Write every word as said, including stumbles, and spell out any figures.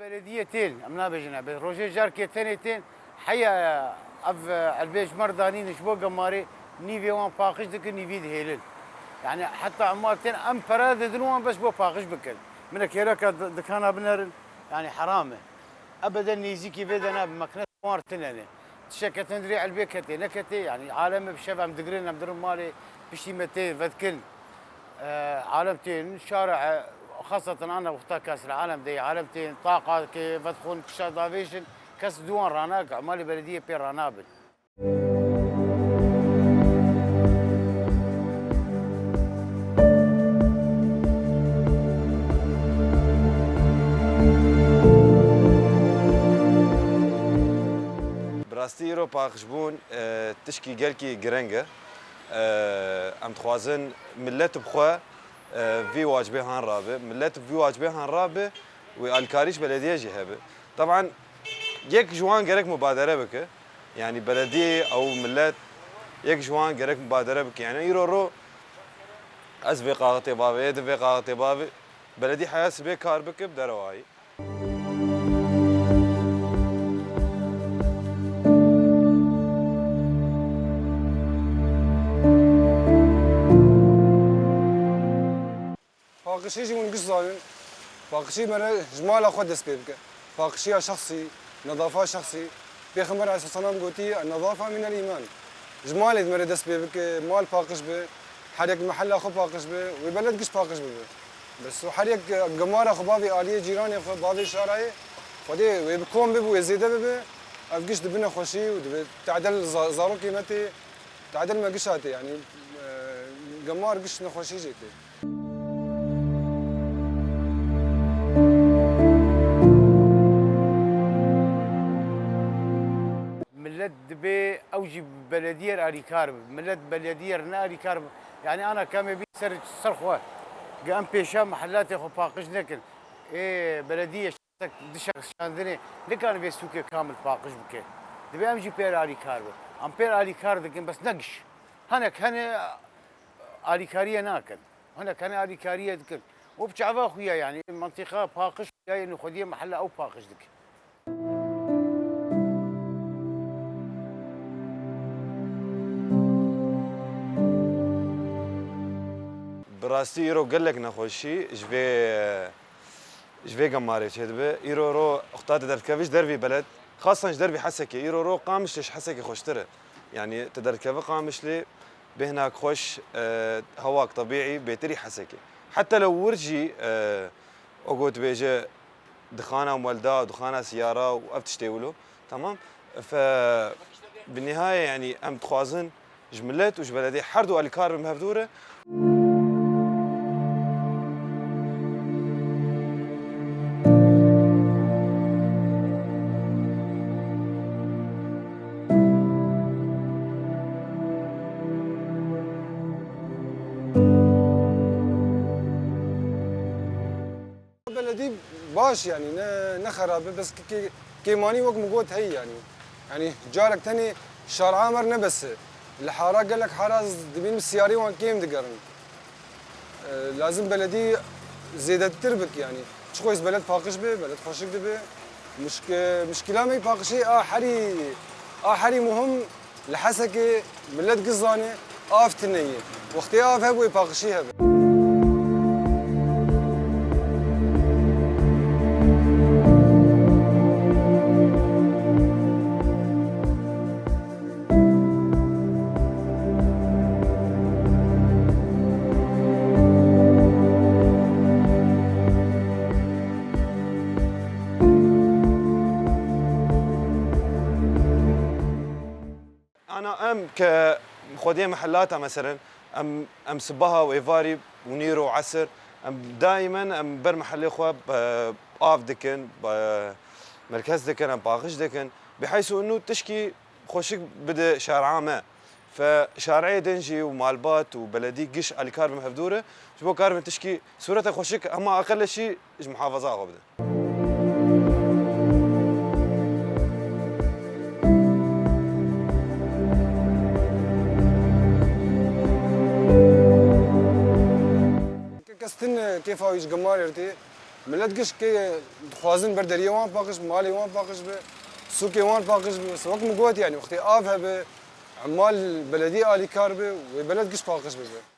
Belediyê tên, em nabêjin, bi rojê carkê tenê tên, heya ev, e, elbê ji me re danîn ji bo gemarê, nîvê wan paqij dikin, nîvî dihêlin. Yani heta emar tên, em pere didin wan bes bo paqij bikin. Minek hêreka di-, dikana binerin, yani heram e. Ebeden nêzîkî vê de nabe, meknet wan re tune ne. Tiştek ketin dirê elbê ketê, neketê, yani alem bi şev em digirin, em dirin malê, piştî me tên, vedikin. Alem tên şare, xaseten ana wexta kes li alem de, alem tên taqa ke vedxwin kişa davêjin, kes di wan ranake, emalê belediyê pê ranabin. Bi rastî îro paqijbûn, e, tişkî gelkî gireng e. E, em dixwazin millet bi xwe, e, vî wacibê han rabe. Millet vî wacibê han rabe, wê alîkarî ji belediyê jî hebe. Teban yek ji wan gerek mubadere bike. Yani belediyê ew millet yek ji wan gerek mubadere bike. Yani îro ro ez vê kaxitê bavê, ê di vê kaxitê bavê. Beledî heya sibê kar bike bi derewayî. Paqijî jî hûn giş zanin. Paqijî mere ji mala xwe dest pê bike. Paqijî ya şexsî, nedafa şexsî. Pêxember aleyhisselam gotî, "En-nedafa minel îman." Ji malê mere dest pê bike, mal paqij be, her yek mehella xwe paqij be, wê beled giş paqij bibe. Bes û her yek gemara xwe bavê aliyê cîranê xwe, bavê şarayê, Xwedê wê bi kom bibe, wê zêde bibe, ev giş dibine xweşî û dibe tedel za-, zarokê me tê, tedel me gişa tê, yani, e, gemar giş nexweşî jê tê. Millet dibê ew jî belediyê re alîkar be. Millet belediyê re ne alîkar be. Yani ana kemê bî ser, ser xwe. Ge em pêşa mehelatê xwe paqij nekin. Ê belediyê şexsek dişexşandinê nikane vê sûkê kamil paqij bike. Dibê em jî pê re alîkar be. Em pê re alîkar dikin, bes ne giş. Hinek hene alîkariyê nakin. Hinek hene alîkariyê dikin. Û bi çava xuya yani. Mentiqa paqij xuya, yani xwediyê mehella ew paqij dike. Bi rastî îro gelek nexweşî ji vê, ji vê gemarê çêdibe. Îro ro xta di derkevî ji dervî beled, xasan ji dervî Hesekê. Îro ro Qamişlê ji Hesekê xweştir e. Yani tu derkeve Qamişlê, bêhnak xweş, e, hewak tebîî bêtirî Hesekê. Heta li wir jî, e, o got bêje, dixana welda, dixana siyara û ev tiştê wilo. Tamam. Fe bi nihayê, yani, em dixwazin ji millet û ji belediyê her du alîkar bin bi hevdû re. Beledî baş, yani ne, ne xerab e, bes kê-, kêmanî wek min got heyî yani. Yani carek tenê şara me re ne bes e. Li hara gelek hara dibînim siyarê wan kêm digerin. E, lazim beledî zêdetir bik yani. Çiqo ez beled paqij be, beled xweşik dibe. Mişk-, mişkila me paqijê a herî, a herî muhim Li Hesekê millet giş zane, av tune ye. Wextê av hebe, wê paqijî hebe. Ana em ke xwediyê mehellata, meselen, em, em sibaha û êvarî û nîro û esir, em daimen em ber mehellê xwe, e, av dikin, e, merkez dikin, em paqij dikin. Biheysu inu tişkî xweşik bide şara me. Fe şareyê din jî û malbat û beledî giş alîkar bin hevdû re. Ji bo kar bin tişkî sûrete xweşik hema aqil jî ji muhafaza xwe bidin. Kes tin kêfa wî ji gemarê re tê. Millet giş kê dixwazin ber deriyê wan paqij, malê wan paqij be, sûkê wan paqij be. Wek min got, yani wextê av hebe, emal belediyê alîkar be, wê beled giş paqij bibe.